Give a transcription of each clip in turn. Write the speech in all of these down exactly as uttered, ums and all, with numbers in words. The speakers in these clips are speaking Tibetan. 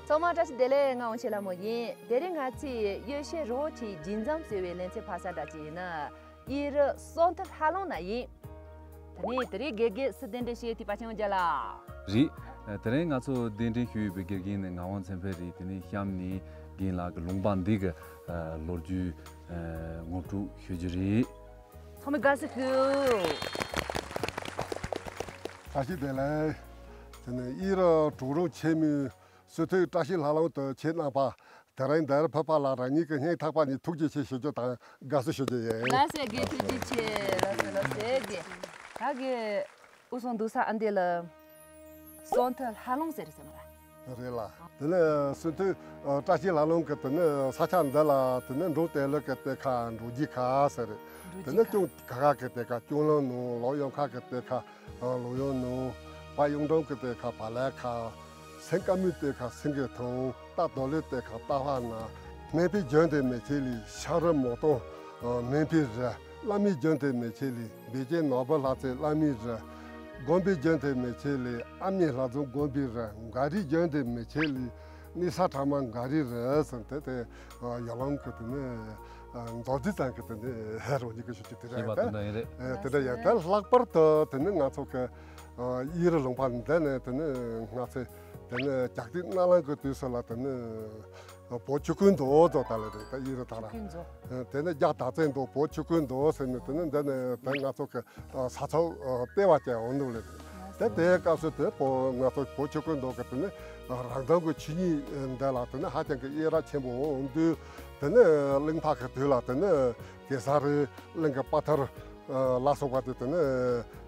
ཚང་མ་བཀྲ་ཤིས་བདེ་ལེགས། ང་དབང་ཆེན་ལྷ་མོ་ཡིན། དེ་རིང་ང་ཚོས་ཡེ་ཤེས་རི་བོ་ཆེའི་རྒྱུན་འཛོམས་ཟེར་བའི་ལེ་ཚན་ཕབ་ས་འདྲ་ཅིག་ཡིན་ན། དབྱི་རུ་སོན་ཐི་ལྷ་ལུང་ན་ཡིན། དེ་ནས་དེ་རིང་དགེ་རྒན་སུ་གདན་འདྲེན་ཞུས་ཡོད་དེ་ཕར་ཕྱིན་རྒྱ་ལ། རེད། དེ་རིང་ང་ཚོ་གདན་འདྲེན་ཞུས་ཡོད་པའི་དགེ་རྒན་ནི་ངག་དབང་ཚེ་འཕེལ་རེད། དེ་ནས་གཤམ་ནས་རྒན་ལགས་ཀྱི་ལུང་པ་འདི་གི་ལོ་རྒྱུས་ངོ་སྤྲོད་ཞུ་རྒྱུ་རེད། ཚང་མས་དགའ་བསུ་ཞུ། བཀྲ་ཤིས་བདེ་ལེགས། དེ་ནས་དབྱི་རུ་གྲོག་རོང་ཆེན་མོའི་སུ་ཐོད་བཀྲ་ཤིས་ལྷ་ལུང་དུ་ཆེད་གནང་པ། དེ་རིང་འདིར་ཕེབས་པ་ལ་རང་ཉིད་ཀྱི་སྙིང་ཐག་པ་ནས་ཐུགས་རྗེ་ཆེ་ཞུ་རྒྱུ་དང་དགའ་བསུ་ཞུ་རྒྱུ་ཡིན། ལགས་སོ་དགེ། ཐུགས་རྗེ་ཆེ། ལགས་སོ་ལགས་སོ་དགེ། ད་གི་དབུ་སོང་འདུག་ས་ཨ་འདི་ལ་སོན་ཐི་ལྷ་ལུང་ཟེར་ཟེར་མ་ར། རེད་ལ། དེ་ནས་སུ་ཐོད་བཀྲ་ཤིས་ལྷ་ལུང་གི་དེ་ནས་ས་ཆ་འདི་ལ་དེ་ནས་འབྲོག་དེ་ལུ་གི་གཏེར་ཁ་འབྲོག་རྗེས་ཁ་ཟེར། དེ་ནས་ཀྱང་ཁ་ཁ་གི་གཏེར་ཁ་ཀྱང་ལང་ནུ། ལོག་གཡོན་ཁ་གི་གཏེར་ཁ་ལོག་གཡོན་ནུ། བར་གཡུང་དྲུང་གི་གཏེར་ཁ་བར་ལས་ཁ། སེང་དཀར་མོའི་གཏེར་ཁ་སེང་གེ་ཐང་། རྟ་རྡོ་ལེབ་གཏེར་ཁ་སྟག་ཕག་ན། སྨན་པའི་རྒྱན་དེ་མེ་ཁྱེར་ལས་ཤ་རི་མོ་སྟོང་སྨན་པའི་རི། བླ་མའི་རྒྱན་དེ་མེ་ཁྱེར་ལས་བེ་ཅན་ནོར་བུ་ལྷ་རྩེ་བླ་མའི་རི། དགོན་པའི་རྒྱན་དེ་མེ་ཁྱེར་ལས་ཨ་མྱེས་ལྷ་རྫོང་དགོན་པའི་རི། མགར་རིའི་རྒྱན་དེ་མེ་ཁྱེར་ལས་གནས་ས་ཁྲ་མ་མགར་རིའི་རི་ཟེར་དེ་དེ་ཡར་ལུང་གི་དེ་ནས་མཛོད་འདི་ཙམ་གི་དེ་ནས་རོ་ཉིད་ཀྱི་ཞུ་རྒྱུ་དེ་འདྲ་ཡོད་དེ། དེ་འདྲ་ཡོད་དེ། ལྷག་པར་དུ་དེ་ནས་ང་ཚོ་གི་དབྱི་རུ་ལུང་པ་འདི་ནས་དེ་ནས་ང་ཚོས་དེ་ནས་རྒྱ་སྐྱེད་གནའ་ལམ་གྱི་དུས་སུ་ལ་དེ་ནས་བོད་ཆོས་ཀུན་མདོ་ཟེར་ད་ལེ་རེད། ད་དབྱི་རུ་ད་ར། དེ་ནས་རྒྱ་དར་རྩེ་མདོ་བོད་ཆོས་ཀུན་མདོ་ཟེར་ནས་དེ་ནས་འདི་ནས་དེ་ང་ཚོ་གི་ས་ཚོགས་ལྟེ་བ་ཅན་འོང་འདུག་ལེ་རེད། དེ་དེའི་སྐབས་སུ་དེ་བོད་ང་ཚོ་བོད་ཆོས་ཀུན་མདོ་གི་དེ་ནས་རང་དོན་གྱི་ཆོས་ཉིད་འདི་ལ་དེ་ནས་ཧ་ཅང་གི་དབྱེ་རབ་ཆེན་པོ་འོང་དུས། དེ་ནས་གླིང་ཕག་གི་དུས་ལ་དེ་ནས་གེ་སར་རི་གླིང་གི་དཔའ་ཐུལ་ལ་སོགས་པ་དེ་དེ་ནས་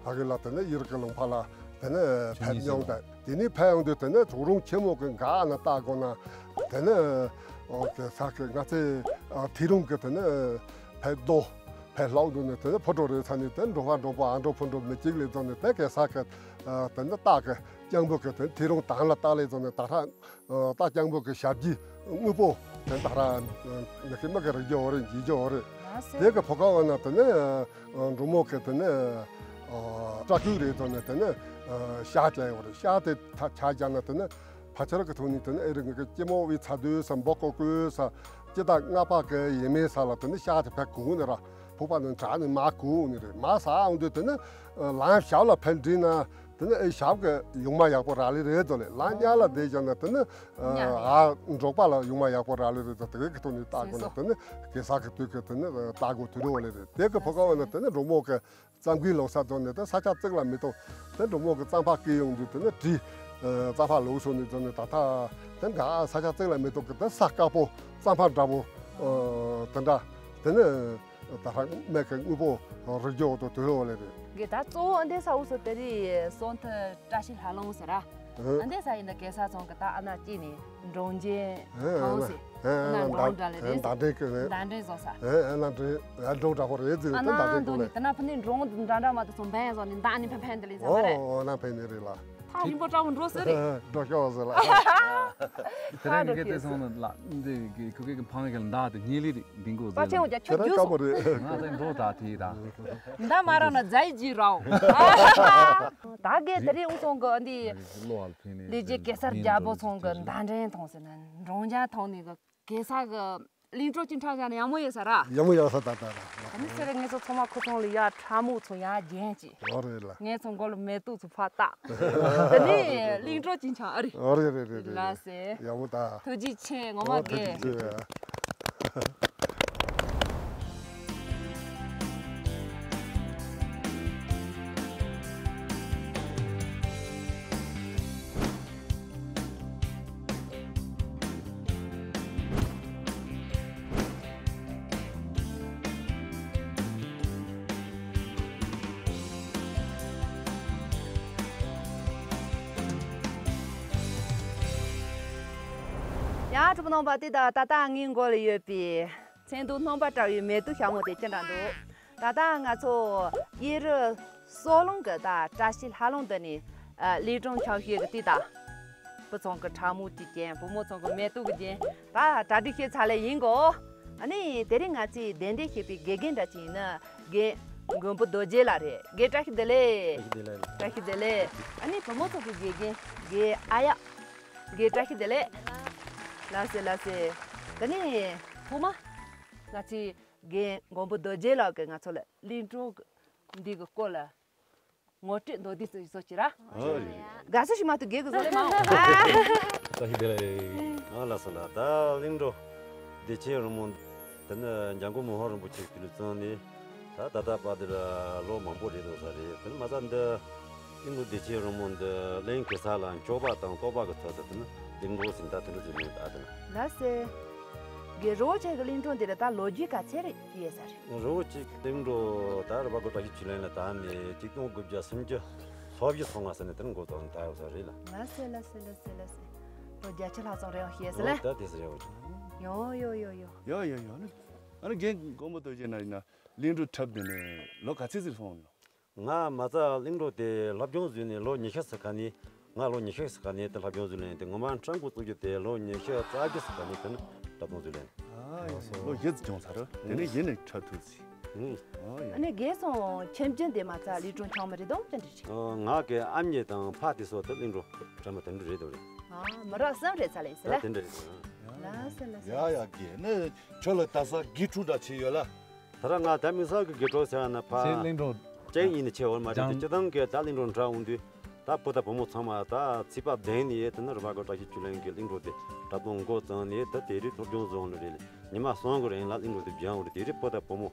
ཨ་གི་ལ་དེ་ནས་དབྱི་རུ་གི་ལུང་པ་ལ་དེ་ནས་ཕེབས་མྱོང་། དེ་དེ་ནས་ཕེབས་ཡོང་དུས་དེ་ནས་གྲོག་རོང་ཆེན་མོ་གི་འགག་ན་ལྟ་དགོས་ན། དེ་ནས་གེ་སར་གི་ང་ཚོའི་ཐེའུ་རང་གི་དེ་ནས་ཕེབས་རྡོ་ཕེབས་ལོག་འདུག་ནས་དེ་ནས་ཕོ་བྲང་རེ་ཚ་ནས་དེ་འགྲོ་བ་འགྲོ་བ་ཨ་འགྲོ་ཕོ་འགྲོ་མི་གཅིག་ལས་བརྩོན་ནས་དེ་གེ་སར་གི་དེ་ནས་སྟག་གི་སྤྱང་པོ་གི་དེ་ཐེའུ་རང་དང་ལ་ལྟ་ལས་བརྩོན་ནས་ད་ཧྲ། ད་སྤྱང་པོ་གི་ཞབས་ཀྱི་དངོས་པོ་དེ་ད་ར་མི་ཤི་མི་གི་རིག་རྒྱུ་འོ་རེད། འཇིག་རྒྱུ་འོ་རེད། དེ་གི་ཕོ་ཁ་བ་ན་དེ་ནས་འབྲུག་མོ་གི་དེ་ནས་སྐྲ་ཁུག་རེད་དོ་ནས་དེ་ནས་ཤ་བཅད་ཡོད་རེད། ཤ་དེ་ད་ཆ་བཞག་ན་དེ་ནས་ཕ་ཆེར་གི་ཐོག་ནས་དེ་ནས་ཨེ་རི་ངི་གི་སྐྱི་མོ་བའི་ཚ་དུས་སམ་འབོ་ཀོ་ཀུ་ས་སྐྱི་ད་ལྔ་པ་གི་ཡེ་མེ་ས་ལ་དེ་ནས་ཤ་དེ་ཕ་གུག་ནས་ར་ཕུག་པ་ནས་དྲག་ནས་མ་གུག་ནས་རེད། མ་ས་འོང་དུས་དེ་ནས་ལམ་ཞབས་ལ་ཕན་འདྲི་ན། དེ་ནས་ཨེ་ཞབས་ཀྱི་ཡུང་མ་ཡག་པོ་རག་ལེ་རེད་དོ་ལེ། ལམ་གཉའ་ལ་བསྡད་བཞག་ན་དེ་ནས་ཨ་འབྲོག་པ་ལ་ཡུང་མ་ཡག་པོ་རག་ལེ་རེད་དོ། དེ་གའི་གི་ཐོག་ནས་ལྟ་དགོས་ན་དེ་ནས་གེ་སར་གི་དུས་ཀྱི་དེ་ནས་ལྟ་དགོས་དུས་རེད་ལེ་རེད། དེ་གི་ཕོ་ཁ་བ་ན་དེ་ནས་འབྲུག་མོ་གི་རྩམ་གི་ལོ་ས་དོ་ནས་དེ་ས་ཆ་བརྩིགས་ལ་མི་གཏོང་། དེ་འབྲུག་མོ་གི་རྩམ་ཕག་གི་ཡོང་དུས་དེ་ནས་བྲིས། རྩམ་ཕག་ལོག་སོང་ནས་དོ་ནས་ད་ལྟ་དེ་འགའ་ས་ཆ་བརྩིགས་ལ་མི་གཏོང་གི་དེ་ས་དཀར་པོ་རྩམ་ཕག་འདྲ་པོ་དེ་འདྲ་དེ་ནས། ད་ཧྲ་མེ་གི་དངོས་པོ་རིག་རྒྱུ་འོ་དོ་དོ་ཡོད་ལེ་རེད། གི་ད་གཙོ་བོ་འདི་ས་འུ་སོ་དེ་རི་སོན་ཐི་བཀྲ་ཤིས་ལྷ་ལུང་ཟེར་ར། ཨ་འདི་ས་ཡིན་ན་གེ་སར་ཚང་གི་ད་ཨ་ན་ཅི་ནི་འབྲོང་རྒྱན་ཐང་ཟེར། ཨ་ན་འབྲོང་འདྲ་ལེ་རེད། ཟླ་འདྲེན་གི་རེད། ཟླ་འདྲེན་བཟོ་ས། ཨ་ན་འདྲེན་ཨ་འབྲོང་འདྲ་པོ་རེད་ཟེར་ཨ་ན་ད་འདྲེན་གི་འདུག་ལེ། ལེ་དེ་ན་ཕ་ནི་འབྲོང་འདྲ་འདྲ་མ་དུ་སོང་བན་བཟོ་ནི་ད་ནི་ཕན་ཕན་དེ་ལེ་ཟེར་ར། ཨོ་ཨ་ན་ཕན་ནི་རེད་ལ། ཐག་རིང་པོ་འདྲ་བོ་འགྲོ་ཟེར་རེད། འགྲོ་ཤོག་ཟེར་ལ། དེ་རིང་ངེད་ཀྱི་དེ་སོང་ན་ལ་འདི་གི་ཁུ་ཁེ་གི་འཕང་གི་ལ་མདའ་དེ་ཉེ་ལི་རེད། འདི་འགོ་པ་ཆེན་པོ་ཟེར་ལ། ཁྱོད་དེ་རིང་རྒྱུགས་སྐམ་པོ་སོང་། རེད། ང་དེ་འགྲོ་ད་དེ་ད། མདའ་མ་རག་ན་རྫ་ཡི་རྒྱུགས་རོགས། ད་གི་དེ་རིང་འུ་ཚང་གི་འདི་ལོ་ཨལ་ཕི་ནི་ལི་རྗེ་གེ་སར་རྒྱལ་པོ་ཚང་གི་མདའ་འདྲེན་ཐོང་ཟེར་ན་འབྲོང་རྒྱལ་ཐོང་ནི་གི་གེ་སར་གི་གླིང་བྲོ་ཅིག་འཁྲབ་བཞག་ན་ཡག་མོ་ཡོད་ས་ར། ཡག་མོ་ཡོད་ས་ད་ད་ར། ད་ནི་ཟེར་ངེད་ཚོ་ཚང་མ་ཁོ་ཚང་ལ་ཡ་ཁྲ་མོ་ཚོ་ཡ་རྒྱན་ཅིག་ཨོ་རེད་ལ། ངེད་ཚོ་མགོ་ལ་མེ་ཏོག་ཚོ་ཕར་བཏགས། ད་ནི་གླིང་བྲོ་ཅིག་འཆང་ཨ་རི། ཨོ་རེད་རེད་རེད་རེད། ལ་སེ། ཡག་མོ་ད། ཐུགས་རྗེ་ཆེ་ངོ་མ། ཨོ་ཐུགས་རྗེ་ཆེ། ཡ་གྲོགས་པོ་རྣམ་པ། དེ་དང་ད་ལྟ་ངའི་མགོ་ལ་ཡོད་པའི་མཚན་དུ་སྣང་བ་བཀྲ་བའི་མེ་ཏོག་ཞྭ་མོ་དེ་ཅི་འདྲ་འདུག་ད་ལྟ་ང་ཚོ་དབྱི་རུ་སོ་ལུང་གི་ད་བཀྲ་ཤིས་ལྷ་ལུང་འདི་ནས་ཨ་ལི་ཀྲུང་ཆང་ཤེས་ཀྱི་དུས་ད། བུ་ཚང་གི་ཁྲ་མོ་གཅིག་ཅན། བུ་མོ་ཚང་གི་མེ་ཏོག་གི་རྒྱན། ད་གྲ་སྒྲིག་བྱས་ཚར་ལེ་ཡིན་གོ། ཨ་ནི་དེ་རིང་ང་ཚོས་གདན་འདྲེན་བྱས་པའི་དགེ་རྒན་འདྲ་ཅིག་ཡིན་ན་རྒན་མགོན་པོ་རྡོ་རྗེ་ལགས་རེད། རྒན་བཀྲ་ཤིས་བདེ་ལེགས། བཀྲ་ཤིས་བདེ་ལེགས། བཀྲ་ཤིས་བདེ་ལེགས། ཨ་ནི་བུ་མོ་ཚང་གི་དགེ་རྒན་རྒན་ཨ་ཡག་རྒན་བཀྲ་ཤིས་བདེ་ལེགས། ལགས་སེ་ལགས་སེ། ད་ནི་ཐོག་མ་ང་ཚོའི་རྒན་མགོན་པོ་རྡོ་རྗེ་ལགས་ཀྱིས་ང་ཚོ་ལ་གླིང་སྒྲུང་འདི་གི་སྐོར་ལ་ངོ་སྤྲོད་མདོར་བསྡུས་ཙམ་ཞིག་བཟོ་ཅིག་ར། ཨོ་ཡ། དགའ་བསུ་ཞིག་མ་གཏོགས་རྒན་གྱིས་བཟོ་ལེ་མ་འོང་། བཀྲ་ཤིས་བདེ་ལེགས། ཨ་ལགས་སོ་ལགས། ད་གླིང་སྒྲུང་བདེ་ཆེན་རོལ་མོ་དེ་ནི་འཇམ་མགོན་མི་ཕམ་རིན་པོ་ཆེ་དུས་ལ་བརྩམས་ནས་ད་ད་ལྟ་བར་དུ་ལ་ལོ་མང་པོ་རེད་འདུག་ས་རེད། དེ་ནི་མ་རྩ་འདི་གླིང་སྒྲུང་བདེ་ཆེན་རོལ་མོ་འདི་གླིང་གེ་སར་ལ་འཁྱོག་པ་དང་བསྟོད་པ་གི་ཚུལ་དུ་དེ་ནི་གླིང་སྒྲུང་ཟེར་ད་དེ་འདྲ་ཟེར་མིང་བཏགས་དེ་ནི། ལགས་སེ། རྒན་རིན་པོ་ཆེ་གི་གླིང་སྒྲུང་འདི་ལ་ད་ལོ་རྒྱུས་ག་ཚད་རེད་ཡོད་ས་རེད། རིན་པོ་ཆེ་གི་གླིང་སྒྲུང་ད་རུ་བ་གོ་བཀྲ་ཤིས་ཆོས་གླིང་ལ་དར་ནས་ཆིག་སྟོང་དགུ་བརྒྱ་སུམ་ཅུ་སོ་བཞི་སོ་ལྔ་ཟེར་ནས་དེ་ནི་འགོ་བཙུགས་ནས་དར་ཡོད་ས་རེད་ལ། ལགས་སེ་ལགས་སེ་ལགས་སེ་ལགས་སེ། ལོ་བརྒྱད་ཅུ་ལྷག་ཙམ་རེད་ཡོང་ཤེས་ཟེར་ལ། ད་དེ་ཟེར་ཡོད། ཡོ་ཡོ་ཡོ་ཡོ། ཡོ་ཡོ་ཡོ། ཨ་ནི་ཨ་ནི་རྒན་མགོན་པོ་རྡོ་རྗེ་ན་ཡིན་ན་གླིང་སྒྲུང་འཁྲབ་དེ་ནས་ལོ་ག་ཚད་ཙམ་སོང་ཡོད། ང་མ་རྩ་གླིང་སྒྲུང་དེ་སློབ་སྦྱོང་བཟོས་ནས་ལོ་ཉི་ཤུ་ཙམ་ག་ནས་ང་ལོ་ཉི་ཤུ་ཙམ་ག་ནས་དེ་སློབ་སྦྱོང་བཟོས་ལེན་དེ་ངོ་མ་འཁྲབ་འགོ་བཙུགས་རྒྱུ་དེ་ལོ་ཉི་ཤུ་རྩ་བཞི་ཙམ་ག་ནས་དེ་ནི་འཁྲབ་སྟོན་བཟོས་ལེན། ཨ་ཡ། ལོ་བཞི་ཙམ་བྱུང་ཚར། དེ་ནས་ཡིན་ནས་འཁྲབ་ཐུབ་ཟིན། ཨ་ཡ། ཨ་ནི་རྒན་སོང་ཁྱིམ་རྒྱུད་འདི་མ་རྩ་གླིང་སྒྲུང་འཁྲབ་མི་རེད་དམ་ཅི་འདྲ་རེད། ཨ། ང་གི་ཨ་མྱེས་དང་ཕ་དེ་སོགས་དེ་གླིང་སྒྲུང་འཁྲབ་མི་དེ་འདྲ་རེད་དོ་རེད། ཨ། མི་རབས་གསུམ་རེད་ཚ་ལེ་ཟེར་ད་ལེ། དེ་འདྲ་རེད། ལགས་སེ་ལགས་སེ། ཡ་ཡ་རྒན་ནི་ཁྱོད་ལ་ད་ས་དགེ་ཕྲུག་འདྲ་བྱས་ཡོད་ལ། ད་ར་ང་ད་མི་ས་གི་དགེ་ཕྲུག་ཟེར་ན་ཕ་ཚེ་གླིང་སྒྲུང་ཅན་ཡིན་ནི་ཆེ་བོར་མ་རེད་དེ། སྤྱི་བཏང་གི་ད་གླིང་སྒྲུང་འཁྲབ་འོང་དུས་ད་བུ་དང་བུ་མོ་ཚང་མ་ད་ཚིག་པ་བདེན་ནི་ཡོད་དེ་ནི་རུ་བ་གོ་བཀྲ་ཤིས་ཆོས་གླིང་གི་གླིང་སྒྲུང་དེ་འཁྲབ་སྟོན་འགོ་བརྩམས་ནས་ད་དེ་རིང་སློབ་སྦྱོང་བཟོ་འོང་ནི་རེད། ཉི་མ་གསུམ་གི་རིང་ལ་གླིང་སྒྲུང་དེ་སྦྱང་འོང་རེད། དེ་རིང་བུ་དང་བུ་མོ་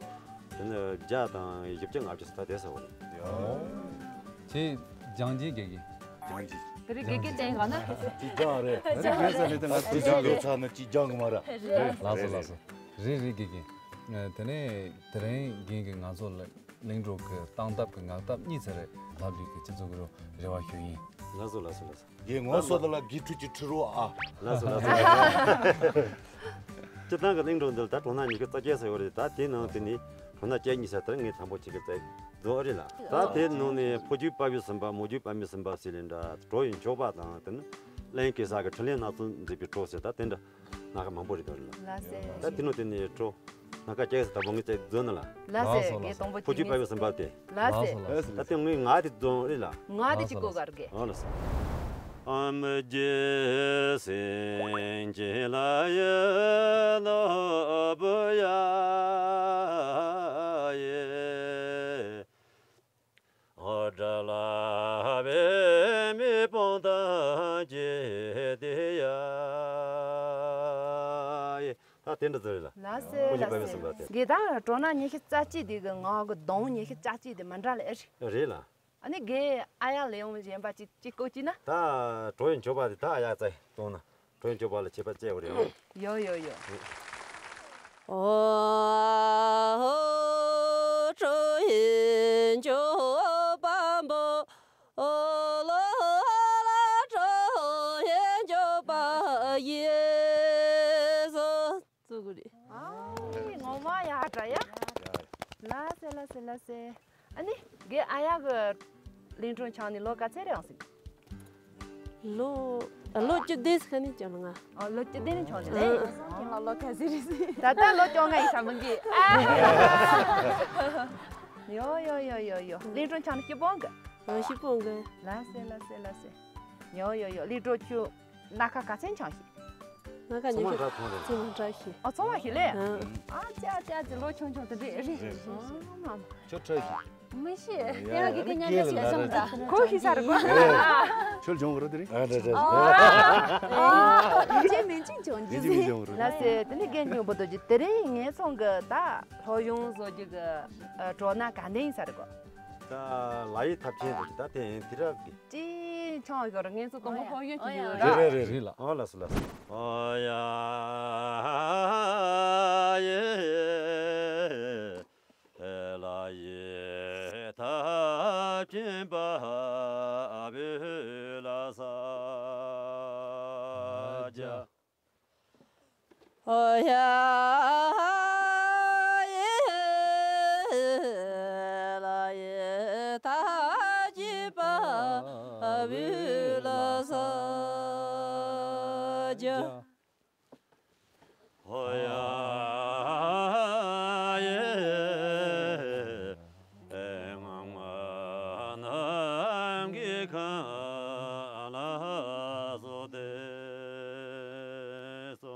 དེ་ནི་བརྒྱ་དང་བཞི་བཅུ་ལྔ་བཅུ་ད་དེ་ས་བོ་རེད། ཡ། ཁྱེད་སྦྱང་བྱེད་དགེ་རྒན། སྦྱང་བྱེད། དེ་རིང་དགེ་རྒན་བསྟན་ག་ན། ཅི་སྦྱང་རེད། ཅི་སྦྱང་རེད། ང་ཅི་སྦྱང་རེད། ཚ་ན་ཅི་སྦྱང་གི་མ་ར། རེད། ལགས་སོ་ལགས་སོ། རེད་རེད་དགེ་རྒན། དེ་ནས་དེ་རིང་རྒན་གྱིས་ང་ཚོ་ལ་གླིང་སྒྲུང་གི་སྟངས་སྟབས་ཀྱི་ངག་ཐབས་གཉིས་ཚར་རེ་ལབ་ལུས་ཀྱི་སྤྱི་ཚོགས་ཀྱི་རེ་བ་ཞུ་ཡིན། ལགས་སོ་ལགས་སོ་ལགས་སོ། རྒན་ངོ་སོ་དེ་ལ་དགེ་ཕྲུག་ཅིག་ཁྲིད་རོགས་ཨ། ལགས་སོ་ལགས་སོ། སྤྱི་བཏང་གི་གླིང་སྒྲུང་འདི་ལ་ད་གྲོ་ན་ཉི་ཤུ་རྩ་བརྒྱད་ཙམ་ཡོད་རེད། ད་དེའི་ནང་དེ་ནས་གྲོ་ན་བཅུ་གཉིས་ཙམ་དེར་ངས་དང་པོ་ཁྱེད་ཀྱི་རྩ་རྫོགས་རེད་ལ། ད་དེའི་ནང་ནས་ཕོ་རྒྱུད་དཔའ་བོའི་སེམས་པ། མོ་རྒྱུད་དཔའ་མོའི་སེམས་པ་ཟེར་ལེ་འདྲ། གྲོ་ཡི་འཁྱོག་པ་དང་དེ་ནི་གླིང་གེ་སར་གྱི་འཕྲིན་ལས་སྣ་ཚོགས་མཛད་པའི་གྲོ་ཟེར་ད་དེ་འདྲ་སྣ་ཁ་མང་པོ་རེད་དོ་རེད་ལ། ལགས་སེ། ད་དེ་ནང་དེ་ནས་གྲོ་སྣ་ཁ་བཅུ་ཙམ་ད་བོ་ངས་རྩ་རྫོགས་ནི་ལ། ལགས་སེ། ལགས་སོ་ལགས་སོ། རྒན་དང་པོ་ཕོ་རྒྱུད་དཔའ་བོའི་སེམས་པ་དེ། ལགས་སེ། ལགས་སོ་ལགས་སོ། ད་དེ་ངས་ངག་དེ་རྫོགས་རེད་ལ། ངག་དེ་ཅིག་གོ་གར་གེ། ཨ་ལགས་སོ། ཨ་མ་རྗེ་སེང་གེ་ལ་ཡེ་ནོར་བུ་ཡ་ཡེ། ཨོ་དགྲ་ལྷ་པདྨའི་དཔུང་དང་བཅས་ཏེ་ཡ་ཡེ། ད་དེ་འདྲ་ཟེར་རེད་ལ། ལགས་སེ་ཁོ་གཉིས་པ་ལགས་སེ། ཡོད་སོང་ད་དེ། དགེ་དང་གྲོ་ན་ཉི་ཤུ་རྩ་གཅིག་དེ་གི་ངག་གི་གདངས་ཉི་ཤུ་རྩ་གཅིག་དེ་མི་འདྲ་ལེ་ཨེ་རེད། རེད་ལ། ཨ་ནི་རྒན་ཨ་ཡག་ལེའུ་གཞན་པ་གཅིག་གཅིག་བཀོད་ཅིག་ན། ད་གྲོ་ཡི་འཁྱོག་པ་དེ་ད་ཨ་ཡག་ཙེ་གཏོང་ན། གྲོ་ཡི་འཁྱོག་པ་ལ་ཁྱད་པར་ཅི་ཡོད་རེད། ཡོ་ཡོ་ཡོ། ཨོ་ཧོ། གྲོ་ཡི་འཁྱོག་པ་པོ། ཨོ་ལོ་ལ་གྲོ་ཡི་འཁྱོག་པ་ཡེ་སོ། ཙུ་གུ་རེད། ཨ་ངོ་མ་ཡག་དྲ་ཡ། ལགས་སེ་ལགས་སེ་ལགས་སེ། ཨ་ནི་རྒན་ཨ་ཡག་གི་གླིང་སྒྲུང་འཁྲབ་ནས་ལོ་ག་ཚད་རེད་ཡོང་སྲིད། ལོ། ཨ། ལོ་བཅུ་བདུན་ཙམ་ནས་བྱུང་ལ་ང་། ཨ། ལོ་བཅུ་བདུན་ནས་བྱུང་ནས་ལེ། ཨ། ལོ་ལོ་ག་ཚད་རེད་ཟེར། ད་ལྟ་ལོ་བཅོ་ལྔ་ཡིན་ས་མི་འགི། ཨ། ཡོ་ཡོ་ཡོ་ཡོ་ཡོ། གླིང་སྒྲུང་འཁྲབ་ནས་སྐྱིད་པོ་འགི། ཨ། སྐྱིད་པོ་འགི། ལགས་སེ་ལགས་སེ་ལགས་སེ། ཡོ་ཡོ་ཡོ། གླིང་སྒྲུང་ཁྱོད་སྣ་ཁ་ག་ཚད་འཁྲབ་ཤེས། སྣ་ཁ་ཉི་ཤུ། ཚང་མ་འཁྲབ་ཐུབ་རེད། ཚང་མ་འཁྲབ་ཤེས། ཨ། ཚང་མ་ཤེས་ལེ། ཨ། ཨ་ཅག་ཅག་ཅིག་ལོ་ཆུང་ཆུང་དེ་འདྲས་རེད། རེད། ཨ་མ་མ། ཁྱོད་འཁྲབ་ཤེས། མི་ཤེས། ཡ། ཡ་གི་གི་ཉན་ཉན་བྱས་སོང་ད། ཁོ་ཤེས་ས་རེད་གོ། ཁྱོད་སྦྱོང་གི་རེད་དེ་རེད། ཨ་རེད་རེད་རེད། ཨ། ཅི་མིན་ཅི་སྦྱོང་རྒྱུ་ཅི་མིན་ཟིག་སྦྱོང་རེད། ལགས་སེ། དེ་ནི་རྒན་འབྱུང་པོ་རྡོ་རྗེ་དེ་རིང་ངེད་ཚང་གི་ད་སློབ་སྦྱོང་བཟོ་རྒྱུ་གི་གྲོ་ན་ག་འདྲ་ཡིན་ས་རེད་གོ། ད་ལ་ཡི་ཐབས་ཆེན་རེད། ད་དེ་ཡིན་དེ་རབ་གི། ཅི་ཆང་ཡོད་རེད། ངེད་ཚོ་དང་པོ་ཧོ་ཡོད་ཀྱི་ཡོད་རེད། རེད་རེད་རེད། རེད་ལ། ཨ་ལགས་སོ་ལགས་སོ། ཨོ་ཡ་ཡེ། ལ་ཡི་ཐབས་ཆེན་དཔའ་བོའི་ལ་ས་ཇ། ཨོ་ཡ་ཡེ། ལ་ཡི་ཐབས་ཆེན་དཔའ་བོའི་ལ་ས་ཇ། ཧོ་ཡ་ཡེ། ངང་མ་ནམ་གྱི་ཁ་ལ་སོ་ཏེ་སོ།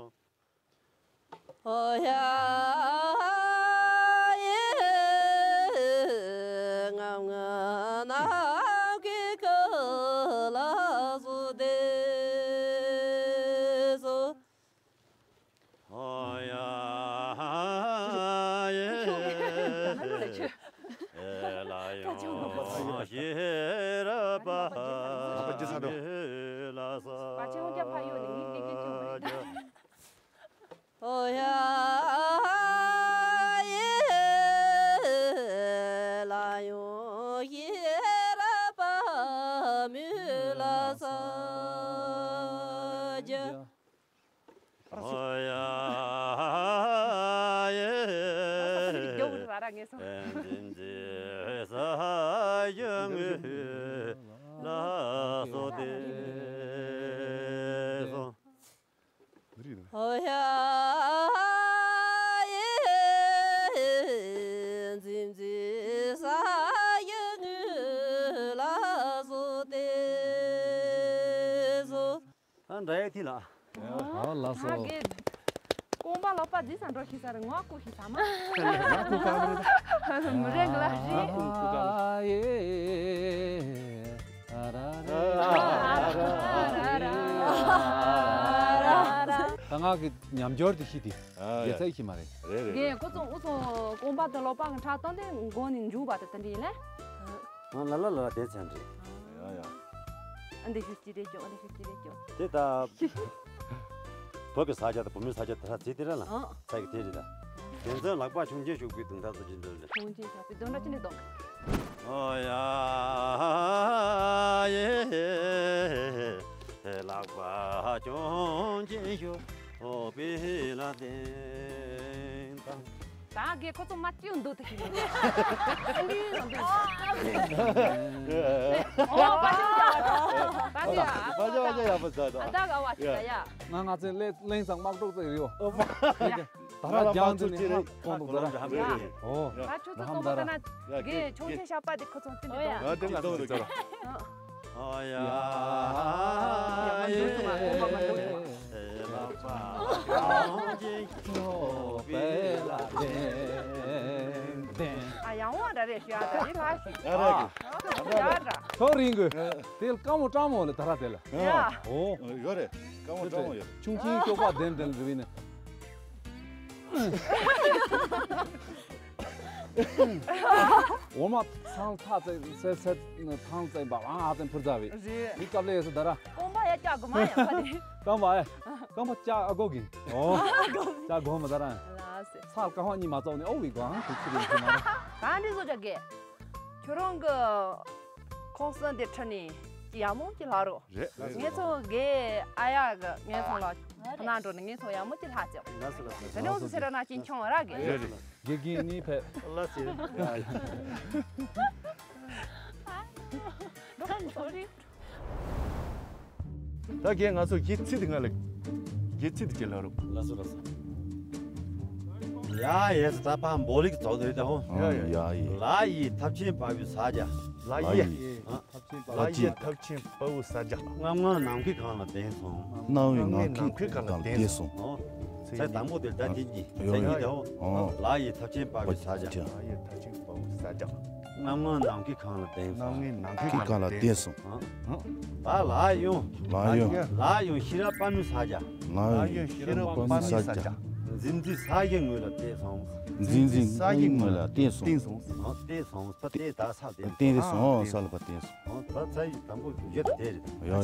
ཨ་འདྲ་ཡ་ཐི་ལ། ཨ་ལགས་སོ། ད་གི། རྐང་པ་ལག་པ་རྫི་ས་འགྲོ་ཤི་ས་རེད། ངོ་ཀུ་ཤི་ས་མ། མི་རེ་གི་ལ་རི། ད་ང་གི་ཉམས་འགྱུར་དེ་ཤི་དེ། ཡ་ཚ་ཤི་མ་རེད། རེད་རེད། གི་ཁོ་ཚོ་འུ་ཚོ་རྐང་པ་དང་ལག་པ་གི་ཁྲག་བཏང་དེ་མགོ་ནས་འཇུག་པ་དེ་དེ་འདྲ་ཡིན་ལ། ང་ལ་ལ་ལ་དེ་ཚན་རེད། ཡ་ཡ། ཨ་འདི་ཤུགས་ཀྱིས་རེད་ཀྱོ། ཨ་འདི་ཤུགས་ཀྱིས་རེད་ཀྱོ། དེ་ད། བོད་ཀྱི་ས་ཆ་དང་བུ་མོའི་ས་ཆ་དེ་ཧྲ་ཚིག་དེ་རེད་ལ། ཨང་། ས་ཡི་དེ་རེད་ད། དེ་ཚོའི་ལག་པ་ཆུང་ཆེན་ཞུགས་པའི་དུང་ཐག་ཚོ་ཅི་འདོད་རེད། ཆུང་ཆེན་ཞག་པའི་དོན་དག་ཅི་ནས་དོགས། ཨོ་ཡ་ཡེ། ལག་པ་ཆུང་ཆེན་ཞུགས་པའི་ལ་བརྟེན་དང་། ད་གི་ཁོ་ཚོ་མ་ཅིའུ་འདུག་ཏུ་ཞིག་ནས། ཨ་ལི་ལ་འདུག་ཨོ་པ་ཅིའུ་ཅག་པ་ཅིའུ་ཨ། པ་ཅིའུ་པ་ཅིའུ་ཡག་པོ་ཟ་ད། ཨ་ད་ག་བ་ཞིག་ཡ། ང་ང་ཚོའི་ལས་གླེང་སང་དམག་གྲོགས་ཚོ་ཡོད། ད་ར་རྒྱང་དུ་ནས་ཧ་གོ་འདུག་ད་ར། ཨོ། ད་ཆུ་ཚོད་ཚོ་ད་ན་གི་ཆུང་ཆུང་ཞག་པ་དེ་ཁོ་ཚོ་བསྟུན་ནས་གཏོང་། ཨ་དེ་ལ་གཏོང་དུ་ཅག་ཨོ་ཡ། ཡ། ཡ། ཡ། ཡ། ཨ་ཡང་བ་འདྲ་རེད་ཤི་ཨ་ད་རི་ལྷ་ཞིག་ཨ་ར་གི་ཡ་ར། ཐོ་རིང་གི་དེ་ལ་སྐམ་མོ་སྐྲང་མོ་ལ་ད་ར་དེ་ལ། ཡ། ཨོ། ཡོད་རེད། སྐམ་མོ་སྐྲང་མོ་ཡོད། ཆུང་ཆུང་སྐྱོག་པ་ལྡེམ་ལྡེམ་རི་བི་ནི། འོ་མ་ཚང་ཐག་ཚད་སེར་སེར་ཐང་ཚད་པ་ཨང་ཨ་ཙན་ཕུར་ཚ་བས། རེད། མི་སྐབས་ལས་ཡོད་སུ་ད་ར། རྐང་པ་ཡ་ལྕགས་དགོས་མ་ཡ་ཁ་ནི། རྐང་པ་ཨེ། རྐང་པ་ལྕགས་ཨ་གོ་གི། ཨོ། ལྕགས་དགོས་མ་ད་ར། ལགས་སེ། ཚགས་རྐང་པ་གཉིས་མ་བཙོག་ནི་ཨོ་བི་གོ་ཨང་དུ་ཚུར་ཡོང་གི་མ་ར། གང་འདྲི་བཟོ་རྒྱག་གི། ཁྱོད་རང་གི་ཁོང་གསོན་དེ་ཁྲིད་ནས་ཡག་མོ་ཅིག་ལྷག་རོགས། རེད། ངེད་ཚོ་གི་ཨ་ཡག་གི་ངེད་ཚོ་ལ་ཁ་ན་འགྲོ་ནས་ངེད་ཚོ་ཡག་མོ་ཅིག་ལྷག་ཅོག་ལགས་སོ་ལགས་སོ། དེ་ནས་འུ་ཚོ་སེ་ར་ན་ཅིན་ཆུང་ར་གི། རེད་རེད། དགེ་རྒན་གཉིས་ཕེབས། ལགས་སེ། ཡ་ཡ། ད་གས་ང་ཚོ་གི་ཚིག་དེ་ང་ལ་གི་ཚིག་དེ་ཅི་ལ་རུ། ལགས་སོ་ལགས་སོ། ཡ་ཡེ་ས་ད་ཕ་འབོ་ལིག་ཚོགས་དེ་རེད་ད་ཧོ། ཡ་ཡ། ཡ་ཡེ། ལ་ཡི་ཐབས་ཆེན་དཔའ་བོའི་ས་རྒྱ། ལ་ཡི། ལ་ཡི། ཨ། ལ་ཡི་ཐབས་ཆེན་དཔའ་བོའི་ས་རྒྱ། རྔམ་ངང་ནམ་མཁའི་སྒང་ལ་བརྟན་སོང་། རྔམ་ངང་ནམ་མཁའི་སྒང་ལ་བརྟན་སོང་། ཨོ། ཚེ་དང་པོ་དེ་ད་དེ་གྱིས་ཚེ་གཉིས་དེའོ། ཨོ། ལ་ཡི་ཐབས་ཆེན་དཔའ་བོའི་ས་རྒྱ། ལ་ཡི་ཐབས་ཆེན་དཔའ་བོའི་ས་རྒྱ། རྔམ་ངང་ནམ་མཁའི་སྒང་ལ་བརྟན་སོང་། རྔམ་ངང་ནམ་མཁའི་སྒང་ལ་བརྟན་སོང་། ཨོ། ད་ལ་ཡོང་། ལ་ཡོང་། ལ་ཡོང་ཤེས་རབ་དཔའ་མོའི་ས་རྒྱ། ལ་ཡོང་ཤེས་རབ་དཔའ་མོའི་ས་རྒྱ། འཛིན་འཛིན་ས་གཞིའི་ངོས་ལ་བརྟན་སོང་། འཛིན་འཛིན་ས་གཞིའི་ངོས་ལ་བརྟན་སོང་། བརྟན་སོང་། ཨོ་བརྟན་སོང་། ད་བརྟན་ད་ས་བརྟན། བརྟན་རེ་སོང་ས་ལ་བ་བརྟན་སོང་། ཨོ་ད་ཚ་ཡི་དང་པོ་རྒྱུ་ཆ་དེ་རེད། ཡ་ཡ། ཨ། ཡ།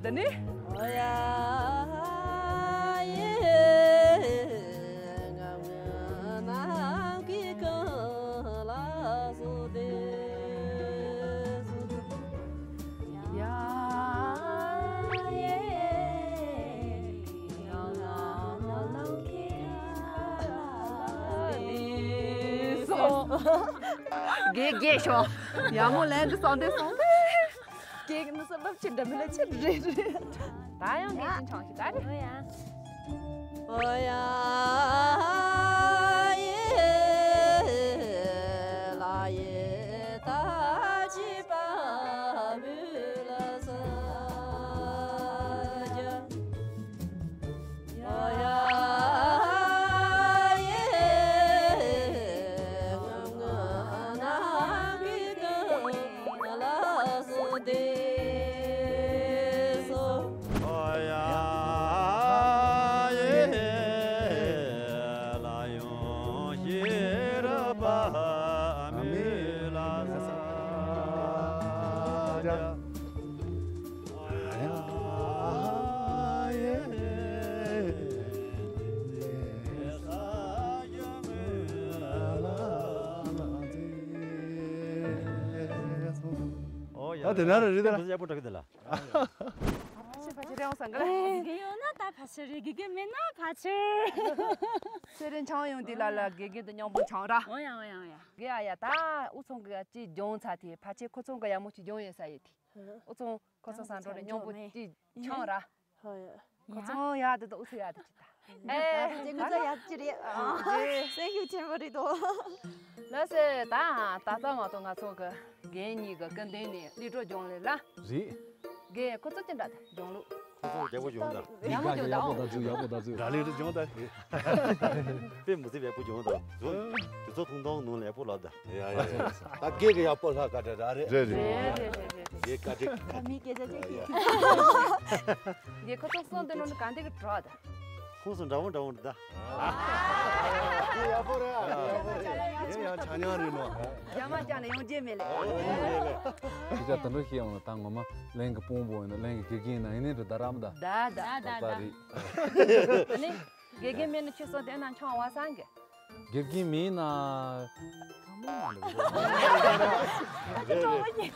ད་ནི། དགེ་རྒན་ཤོག་ཡག་མོ་ལན་དུ་སོང་དེ་སོང་དེ། དགེ་རྒན་ནི་སོ་སློབ་ཆེན་འདྲ་མི་ལ་ཆེ་རེད་རེད། ད་ཡང་དགེ་རྒན་ཆང་ཞིག་ད་རེད། ཨོ་ཡ། ཨོ་ཡ། ཡེ་ལ་ཡེ་ད་ཅི་པ་མུ་ལ་ས་ཇ། ཨོ་ཡ། ད་དེ་ན་ར་རི་ད་ར། ཡག་པོ་འགྲོ་གི་འདུག་ལ། ཕ་ཆེ་ཕ་ཆེ་རེད་འོང་སང་ག་ལ། དགེ་རྒན་ཡོད་ན་ད་ཕ་ཆེ་རེད། དགེ་རྒན་མེད་ན་ཕ་ཆེ། སེ་རེན་ཆང་ཡོང་དེ་ལ་ལ་དགེ་རྒན་དུ་མཉམ་པོ་ཆང་ར། ཨོ་ཡ་ཨོ་ཡ་ཨོ་ཡ། དགེ་ཨ་ཡ་ད་འུ་ཚང་གི་ཅི་སྦྱོང་ཚ་དེ་ཕ་ཆེ་ཁོ་ཚང་གི་ཡག་མོ་ཅི་སྦྱོང་ཡོད་ས་ཡོད་དེ། འུ་ཚང་ཁོ་ཚང་སང་འགྲོ་རེ་མཉམ་པོ་ཅི་ཆང་ར། ཧོ་ཡ། ཁོ་ཚོ་ཡག་དེ་དང་འུ་ཚོ་ཡག་དེ་ཅི་ད། ཨེ། ཁྱེད་ཚོ་ཡག་ཅི་རེད། ཨ། སེམས་ཤུགས་ཆེན་པོ་རེད་དོ། ལགས་སེ་ད་ད་ལྟ་མ་གཏོགས་ང་ཚོ་གི་རྒན་གཉིས་ཀྱི་སྐུ་མདུན་ནས་གླིང་སྒྲུང་སྦྱོང་ལེ་ལ། རེད། རྒན་ཁོ་ཚོ་ཅི་འདྲ་ད་སྦྱོང་ལུགས། ཁོ་ཚོ་ཡག་པོ་སྦྱོང་ད། ཡག་མོ་སྦྱོང་ད། ཡག་པོ་ད་ཚུ་ཡག་པོ་ད་ཚུ། ར་ལི་རི་སྦྱོང་ད། དཔེ་མི་སྲིད་ཡག་པོ་སྦྱོང་ད། དུས་ཚོད་ཐུང་ཐུང་ནང་ལ་ཡག་པོ་ལབ་ད། ཡ་ཡ་ཡ། ད་སྐད་ཀྱི་ཡག་པོ་ལྷག་ག་འདྲ་ར་རེད། རེད་རེད། རེད་རེད་རེད་རེད། སྐད་བཀའ་དྲིན། ད་མི་སྐད་ཆ་ཅིག་གིས། རྒན་ཁོ་ཚོ་གསུང་དེ་ནང་ནས་གང་འདི་གི་གྲོགས་དང་། ཁོང་ཚོ་འདྲ་བོ་འདྲ་བོ་འདི་ད། འདི་ཡག་པོ་རེད། ཡག་པོ་རེད། ངས་ཡང་ཆ་མཉམ་རེད་ནོ། རྒྱ་མ་ཅང་ནས་ཡོང་རྒྱུ་མེད་ལེ། ཁྱེད་ཅག་དེ་འདྲ་ཤེས་ཡོང་ན་ད་ངོ་མ་གླིང་གི་དཔོན་པོ་ཡིན་ན་གླིང་གི་དགེ་རྒན་ན་ཡིན་ནའི་འདྲ་ད་རམ་ད། ད་ད་ད་ད་ད་ད་རེད། ཨ་ནི། དགེ་རྒན་མེད་ན་ཁྱོད་ཚོ་དེ་ན་ཆང་བ་སང་གི། དགེ་རྒན་མིན་ན། དྲང་མོ་མ་རེད།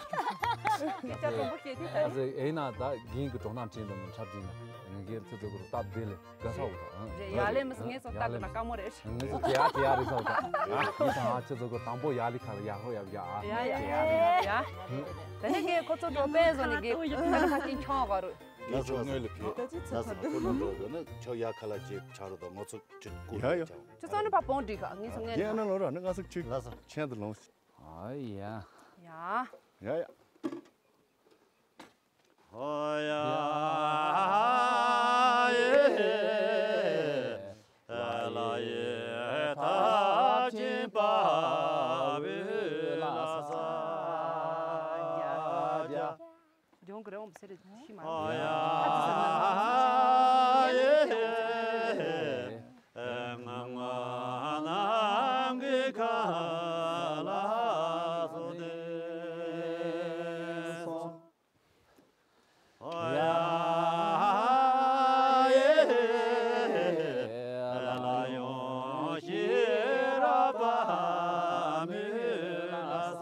སྐད་ཆ་དྲང་པོ་བཤད་དུས་ད། ཨ་ཟེ་ཨེ་ན་ད་རྒན་གྱི་གྲོགས་རྣམས་དྲན་དུ་མི་འཁྲབ་ཀྱིན་ན་ངས་སྒེར་ཚོ་ཚོ་གུ་རུ་སྟབས་བདེ་ལེ་དགའ་ས་འོ་ད། རེད་ཡ་ལེ་མི་སི་ངས་སོ་སྟབས་ན་དཀའ་མོ་རེད། ངས་སོ་དེ་ཡ་དེ་ཡ་རེད་ས་འོ་ད། ཡིན་ད་ཨ་ཁྱེད་ཚོ་གུ་དང་པོ་ཡ་ལི་ཁ་ལ་ཡ་ཧོ་ཡ་ཡ་ཨ་ཡ་ཡ་དེ་ཡ་རེད་ཡ། ད་ནི་ངས་ཁོ་ཚོ་འགྲོ་པས་བཟོ་ནི་གི་ཁ་ཁ་ཅིན་ཆང་ག་རུ། ངས་ཆོ་སྔོན་ལ་ཕེབས། ལ་ས་ཁོ་ནང་འགྲོ་དགོས་ན་ཆོ་ཡ་ཁ་ལ་ཅེ་ཆ་རུ་དང་ངོ་ཚོ་ཁྲིད་སྐུ་ཡ་ཡ། ཁྱོད་ཚོ་ནི་ཕ་བོང་སྒྲིག་ག་ངས་སོ་ངས་ཡ་ན་ལོ་ར་ནི་ང་ཚོ་ཁྲིད་ལ་ས་ཆེན་དུ་ལོངས། ཨ་ཡ། ཡ། ཡ་ཡ། ཨོ་ཡ་ཡེ་ལ་ཡེ་ཐབས་ཆེན་དཔའ་བོའི་ལ་ས་ཡ་ཡ། ལྗོངས་ཀྱི་རི་བོ་མི་སེར་ཤི་མ། ཨོ་ཡ་ཡེ་ང་ང་ནང་གི་ཁ་ལ་སོ་དེ་སོང་། ཨོ་ཡ་ཡེ་ལ་ལ་ཡོང་ཤེས་རབ་པ་མི་ལ་ས་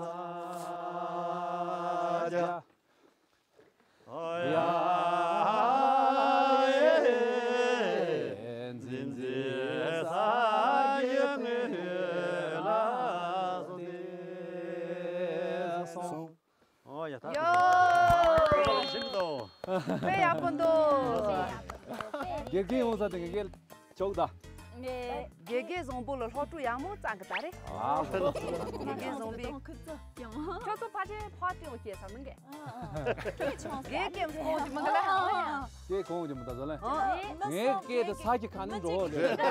ཇ། ཨོ་ཡ་ཡེ་འཛིན་འཛིན་ས་ཡི་ངོས་ལ་སོ་དེ་སོང་། ཨོ་ཡ་ད། ཡོ། ཞིམ་དོ། དཔེ་ཡག་པོ་འདུག་དགེ་རྒན་ཡོང་ས་དེ་དགེ་རྒན་ཆོག་ད། ངས། དགེ་རྒན་བཟང་པོ་ལ་སློབ་ཕྲུག་ཡག་མོ་བཙལ་གི་ད་རེད། ཨ་ཧོ། དགེ་རྒན་བཟང་པོས། ཁྱོད་ཚོ་ཕལ་ཆེར་ཕ་སྤྲེའུ་སྐྱེས་ས་མིན་གི། དགེ་རྒན་སྐོང་གི་མིན་གི་ལ། སྐད་གོང་གི་མི་ད་བཟོ་ལེ། ཨ། ངའི་སྐད་དེ་ས་ཀྱི་ཁ་ནས་འགྲོ་འོ་རེད། ཁ་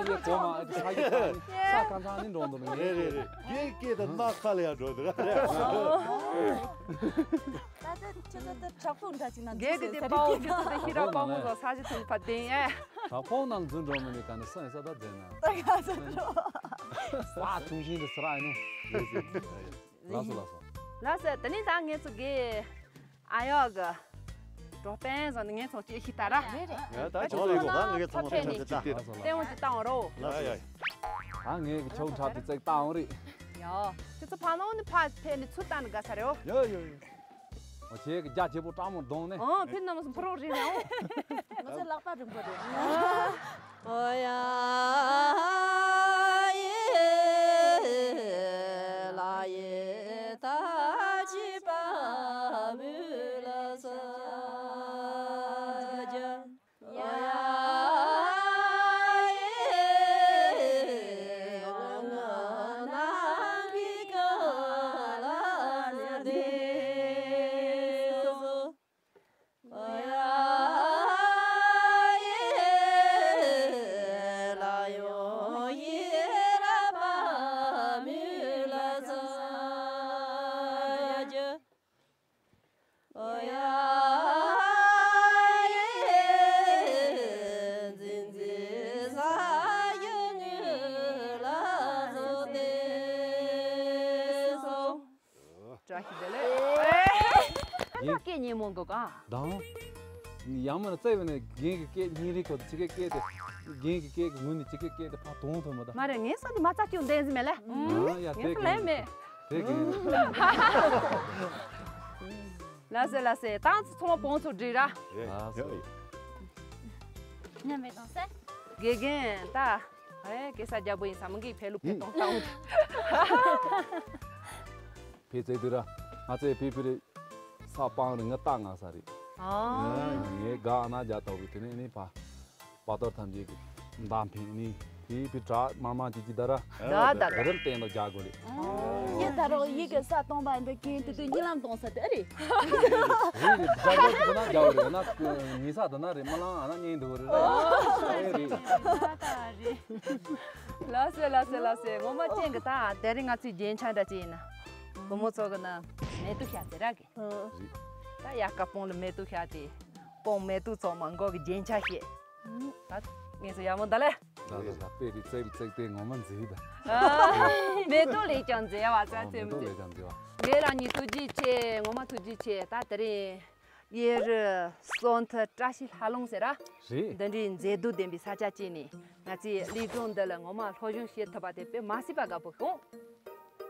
ནས་གོ་མ་ཨ་ས་ཀྱི་ཁ་ནས་ས་ཁ་ཚང་ནས་འགྲོ་འདུག་རེད་རེད་རེད། ངའི་སྐད་དེ་དམག་ཁ་ལ་ཡང་འགྲོ་འདུག་ད་ལྟ་ཁྱོད་ཚོ་ད་དྲག་པོ་འདྲ་ཅིག་ན་འགས་ཀྱི་དེ་དཔའ་བོ་ཁྱོད་ཚོ་དེ་ཤི་ར་དཔའ་མོ་ཚོ་ས་གཞི་ཐོན་ཕ་བདེན་ཨེ། དྲག་པོ་ནང་འཛུལ་འགྲོ་མི་ནི་ག་ནས་སོང་ས་ད་བདེན་ན། ད་ག་ས་འགྲོ། ས་ཐུང་ཤིང་དུ་ས་ར་ཨེ་ནོ། ལགས་སོ་ལགས་སོ། ལགས་སོ་དེ་ནས་ད་ངས་ཚོ་དགེ། ཨ་ཡོག་གི། འགྲོ་ཕན་བཟོ་ནི་ངས་ཚོང་ཅི་ཤི་ད་ར། རེད་རེད། ཡ་ད་ཆོག་ལེ་གོ་ད་ངས་ཚོང་ཕན་ནི་ཁྲབ་ཏེ་ཏེ་ཏེ་ཏེ་ཏེ། ལྟེ་བ་ཅི་བཏང་རོ། ལགས་སོ། ཡ་ཡ། ད་ངས་ཀྱི་ཆོག་ཁྲབ་ཏེ་ཙེག་བཏང་རེད། ཡ། དེ་ཚོ་ཕ་ནང་ནི་ཕ་ཕན་ནི་ཚུར་བཏང་ནི་དགའ་ས་རེད་འོ། ཡ་ཡ་ཡ། འོ་ཁྱེད་ཀྱི་རྒྱ་ཆེ་པོ་སྤྲང་མོ་གདོང་ནས། ཨོ་ཕན་ནམ་སུ་འཕུར་རོགས་རེད་ཡ་འོ། ང་ཚོ་ལག་པ་རིང་པོ་རེད། ཨོ་ཡ། ཡེ། ར་ཞིག་དེ་ལས། ཨེ། ད་སྐད་སྙན་མོ་འགོ་ག་དང་། ཡང་མིན་ན་རྩེ་བས་ནས་རྒན་གྱི་སྐད་སྙན་རིགས་ཁོ་ཅི་གེ་སྐད་དེ། རྒན་གྱི་སྐད་ཀྱི་ངོས་ནས་ཅི་གེ་སྐད་དེ་ཕ་དོང་ཐོན་མ་ད། མ་རེད། ངས་སོ་དེ་མ་རྩ་སྐྱོན་ལྡན་ཟིན་མེད་ལ། ཨ་ཡ་དེ་ངས་སོ་ལན་མེད། དེ་གི། ལ་སེ་ལ་སེ་ཏང་ཚོ་ཚང་མ་བོང་ཚོ་འགྲིག་ར། ཨ་སོ། ཉམས་མེད་དང་སེ། དགེ་རྒན་ད། ཨེ་སྐད་ས་རྒྱ་པོ་ཡིན་ས་མི་གི་ཕེ་ལུ་ཕེ་གཏོང་གཏོང་། ཕེ་ཙེ་དུ་ར། ང་ཚེ་ཕེ་ཕེ་རེ། ས་སྤང་རེ་ང་ཏག་ང་ས་རེ། ཨ། ངས་དགའ་ཨ་ན་རྒྱ་ཏོག་གི་དེ་ནས་ནི་ཕ། པ་ཏོར་ཐམས་ཅད་ཀྱི་མདའ་འཕེན་ནི། དེའི་ཕི་དྲག་མར་མར་གྱི་ཀྱི་ད་ར། ད་ད་ད། རིམ་བསྟན་དུ་རྒྱག་དགོས་རེད། ཡིན་ད་རོགས་ཡིག་གི་ས་སྟོང་པ་འདི་གིན་དུ་དུ་གཉིད་ལམ་གཏོང་ས་དེ་རེད། རེད་རེད། རྒྱ་གར་དུ་ན་རྒྱ་བོ་རེད་ན་ཉི་ས་དུ་ན་རེད། མ་ལང་ཨ་ན་གཉེན་དུ་རེད། རེད་རེད། ལ་སེ་ལ་སེ་ལ་སེ། ངོ་མ་ཅན་གི་ད་དེ་རིང་ང་ཚོའི་རྒྱན་ཆ་འདྲ་ཅིག་ཡིན་ན། བུ་མོ་ཚོ་གི་ན་མེ་ཏོག་ཤ་ཟེར་ར་གི། ད་ཡ་ཀ་སྤོང་ལ་མེ་ཏོག་ཤ་དེ། སྤོང་མེ་ཏོག་ཚོགས་མ་མགོ་གི་རྒྱན་ཆ་ཤེས། ད་ངས་སུ་ཡ་མོ་ད་ལེ། ད་ད་ད་དཔེ་རི་ཙེག་ཙེག་དེ་ངོ་མ་མཛེས་ད། མེ་ཏོག་ལས་ཀྱང་མཛེས་བ་ཙ་ཨ་ཙེ་མེ་ཏོག་མཛེས། ལས་ཀྱང་མཛེས་བ། ངེད་རང་གཉིས་ཐུགས་རྗེ་ཆེ། ངོ་མ་ཐུགས་རྗེ་ཆེ། ད་དེ་རིང་གཡས་རུ་སོན་ཐི་བཀྲ་ཤིས་ལྷ་ལུང་ཟེར་ར། རེད། འདི་འདྲའི་མཛེས་སྡུག་ལྡན་པའི་ས་ཆ་ཅིག་ནས་ང་ཚོའི་གླིང་སྒྲུང་འདི་ལ་ངོ་མ་སློབ་སྦྱོང་བྱེད་ཐུབ་པ་དེ་དཔེ་མ་སྲིད་པ་དགའ་པོ་བྱུང་།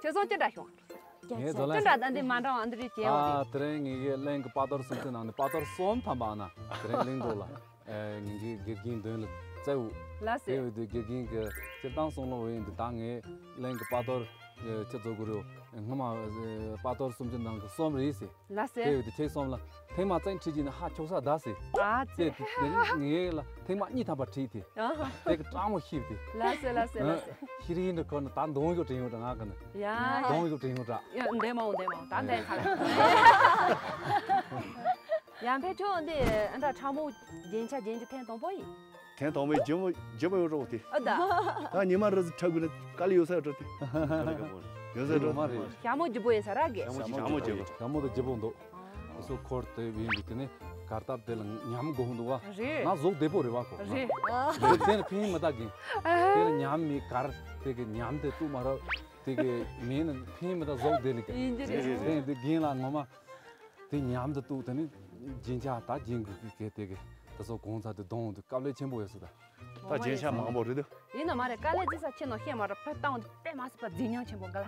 ཁྱེད་ཚོ་ཅི་འདྲ་བྱུང་། ངས་ཚོ་ལ། ཅི་འདྲ་ད་འདི་མ་འདྲ་བ་འདི་རིགས་བྱས་ཡོང་ཨ་དེ་རིང་ངེད་ཀྱི་གླིང་གི་པ་ཏོར་སུམ་ཅུ་ནང་ནས་པ་ཏོར་གསུམ་ཐམ་པ་ཨ་ན་དེ་རིང་གླིང་སྒྲུང་ལ་ཨེ་ངེད་ཀྱི་དགེ་རྒན་མདུན་ལ་བཙལ་འུ། ལ་དེ་སེ། འོས་དུ་དགེ་རྒན་གྱི་སྤྱིར་བཏང་གསུང་ལོ་འོས་འདི་ད་ངས་གླིང་གི་པ་ཏོར་ཨེ་ཁྱེད་ཚོ་གུ་རུ་སྔོན་མ་ཨེ་པ་ཏོར་སུམ་ཅུ་ནང་གི་གསུམ་རེད་ཟེར། ལ་སེ། དེ་འོས་དུ་ཁྱེད་གསུམ་ལ་ཐེངས་མ་བཙན་ཁྲིད་ཀྱི་ནི་ཧ་ཁྱོག་ས་ད་ཟེར། ཨ་ཙི། དེ་དེ་ངས་ལ་ཐེངས་མ་གཉིས་ཐམ་པ་ཁྲིད་དེ། ཨ་ཧ། དེ་གི་སྐྲག་མོ་ཤིབ་དེ། ལ་སེ་ལ་སེ་ལ་སེ། ཤི་རིན་འདྲ་ཁོ་ན་ད་གདོང་ཡོད་དྲན་ཡོད་དྲ་ང་གི་ནི། ཡ། གདོང་ཡོད་དྲན་ཡོད་དྲ། ཡ་འདེ་མ་འོང་འདེ་མ་འོང་ད་འདེ་ཚ། ཡང་ཕེ་ཆོ་འདི་ཨ་འདྲ་ཕྲ་མོ་རྒྱན་ཆ་རྒྱན་གྱི་ཐེངས་དང་པོ་ཡིན། ཐེངས་དང་པོའི་རྒྱུ་མོ་རྒྱུ་མོ་ཡོད་རོགས་དེ། ཨ་ད། ད་ཉི་མ་རི་ཁྲ་གུ་ལ་དཀའ་ལས་ཡོད་ས་ཡོད་རོགས་དེ། ཡོད་ས་ཡོད་རོགས། ཞྭ་མོ་རྒྱུ་པོ་ཡིན་ས་ར་གེ། ཞྭ་མོ་རྒྱུ་པོ། ཞྭ་མོ་དང་རྒྱུ་པོ་འདུག་དེ་ཚོ་འཁོར་དེ་བིན་འདུག་དེ་ནས་གར་སྟབས་དེ་ལ་ཉམས་དགོས་འདུག་བ། རེད། ང་གཟུགས་བདེ་པོ་རེད་བ་ཁོ། རེད། དེ་དེ་ནས་ཕན་མི་ད་གིན། དེ་ལ་ཉམས་མི་གར་དེ་གི་ཉམས་དེ་ཏུ་མ་ར་དེ་གི་མིན་ན་ཕན་མི་ད་གཟུགས་བདེ་ལི་ག་ཡིན་གྱི་རེད། དེ་དེ་གིན་ལ་ངོ་མ་དེ་ཉམས་དེ་ཏུ་དེ་ནི་རྒྱན་ཆ་ད་རྒྱན་གི་གི་དེ་གི་དེ་ཚོ་གོང་ཚ་དེ་གདོང་དེ་དཀའ་ལས་ཆེན་པོ་ཡོད་ས་ད། ད་རྒྱན་ཆ་མང་པོ་རེད་དོ། ཡིན་ན་མ་རེད། དཀའ་ལས་ཅི་ས་ཆེ་ནོ་ཤེས་མ་རེད། ཕེ་སྟངས་དེ་དཔེ་མ་སྲིད་པ་རྫིག་ཉམས་ཆེན་པོ་འགའ་ལ།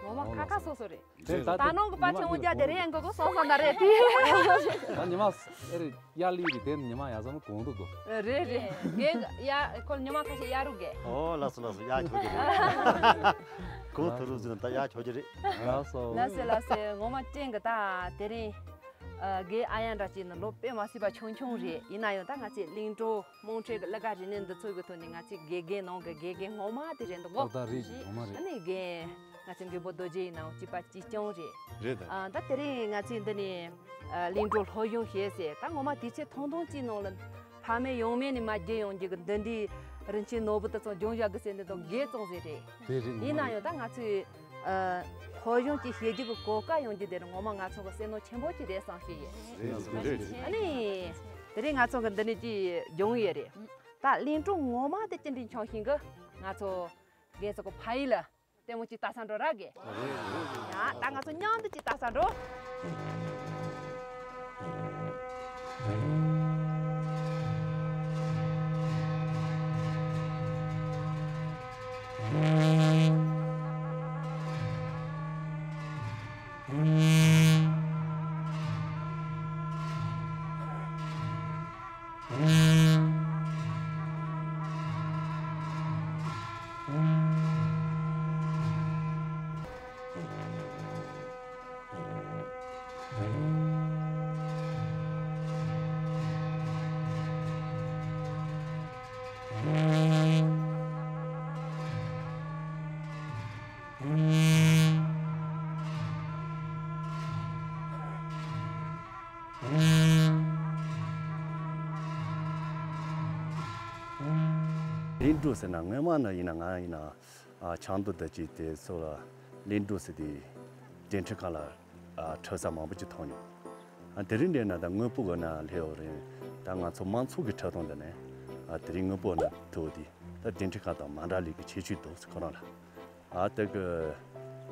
ངོ་མ་ཁ་ཁ་སོ་སོ་རེད། དེ་ད་ད་ནང་གི་པ་ཆེན་མོ་རྒྱ་དེ་རེད་ཡང་གོ་གོ་སོང་སོང་ན་རེད་དེ། ད་ཉི་མ་ཨེ་རེད་ཡར་ལི་རེད་དེ་ཉི་མ་ཡར་སོང་གོང་དུ་གོ། རེད་རེད། རྒན་ཡ་ཁོ་ཉི་མ་ཁ་ཤས་ཡར་རུ་རྒན། ཨོ་ལགས་སོ་ལགས་སོ་ཡར་ཁྱོད་ཀྱི་རེད། གོ་ཐུ་རུ་ཟིན་ད་ཡར་ཁྱོད་ཀྱི་རེད། ལགས་སོ། ལགས་སེ་ལགས་སེ། ངོ་མ་ཅན་གི་ད་དེ་རིང་རྒན་ཨ་ཡ་འདྲ་ཅིག་ནི་ལོ་དཔེ་མ་སྲིད་པ་ཆུང་ཆུང་རེད། ཡིན་ན་ཡང་ད་ང་ཚོའི་གླིང་སྒྲུང་དམངས་ཁྲོད་ཀྱི་གླུ་གར་རིག་གནས་འདི་ཚོ་གི་ཐོག་ནས་ང་ཚོའི་དགེ་རྒན་ནང་གི་དགེ་རྒན་ངོ་མ་དེ་རེད་འདུག་གོ། ཏག་ཏག་རེད། ངོ་མ་རེད། ཨ་ནི་རྒན་ང་ཚོའི་མགོན་པོ་རྡོ་རྗེ་ཡིན་ནའང་གཅིག་པ་གཅིག་རྐྱང་རེད། རེད་ད། ཨ་ད་དེ་རིང་ང་ཚོས་འདི་ནས་ཨ་གླིང་སྒྲུང་སློབ་སྦྱོང་བྱས་ཟེར། ད་ངོ་མ་དུས་ཚོད་ཐུང་ཐུང་གཅིག་ནང་ལ་ཕ་མེས་ཡང་མེས་ནས་མ་བརྒྱུད་ཡོང་རྒྱུ་གི་འདི་འདྲའི་རིན་ཆེན་ནོར་བུ་དེ་ཚོ་སྦྱོང་བྱ་དགོས་ཟེར་འདི་དང་དགེ་བཙོང་ཟེར་རེད། དེ་རེད། ཡིན་ན་ཡང་ད་ང་ཚོས་ཨ་སློབ་སྦྱོང་གཅིག་བྱེད་རྒྱུ་གི་གོ་སྐབས་ཡོང་རྒྱུ་དེ་རེད། ངོ་མ་ང་ཚོ་གི་བསོད་ནམས་ཆེན་པོ་གཅིག་རེད་བསམ་ཤེས་ཡོད། རེད་རེད། ཨ་ནི་དེ་རིང་ང་ཚོ་གི་འདི་ནས་ཅིག་སྦྱོང་ཡོད་རེད། ད་གླིང་སྒྲུང་ངོ་མ་དེ་ཅི་འདྲའི་འཆང་ཤེས་གི་ང་ཚོ་རྒན་ཚོ་གི་ཕ་ཡུལ་ལ། ལྟད་མོ་ཅིག་ལྟ་ས་འགྲོ་ར་གེ། ཡ་ད་ང་ཚོ་མཉམ་དུ་ཅིག་ལྟ་ས་འགྲོ། གླིང་སྒྲུང་ཟེར་ན་སྔོན་མ་ནས་ཡིན་ན་ང་ཡིན་ན་ཨ་ཆབ་མདོ་དང་བཅས་དེ་ཚོ་ལ་གླིང་སྒྲུང་ཟེར་དེ་འགྲེམས་འཕྲུལ་ཁང་ལ་ཨ་འཁྲབ་ས་མང་པོ་ཅིག་མཐོང་མྱོང་། ཨ་དེ་རིང་འདྲ་ན་ད་དངོས་པོ་གི་ན་སླེབས་ཡོད་རེད། ད་ང་ཚོ་དམངས་ཚོགས་ཀྱི་འཁྲབ་སྟོན་འདི་ནས་ཨ་དེ་རིང་དངོས་པོ་ན་ཐུག་དེ་ད་འགྲེམས་འཕྲུལ་ཁང་དང་མ་འདྲ་ལས་ཀྱི་ཁྱད་ཆོས་འདུག་ཁོ་རང་ལ། ཨ་ད་གི་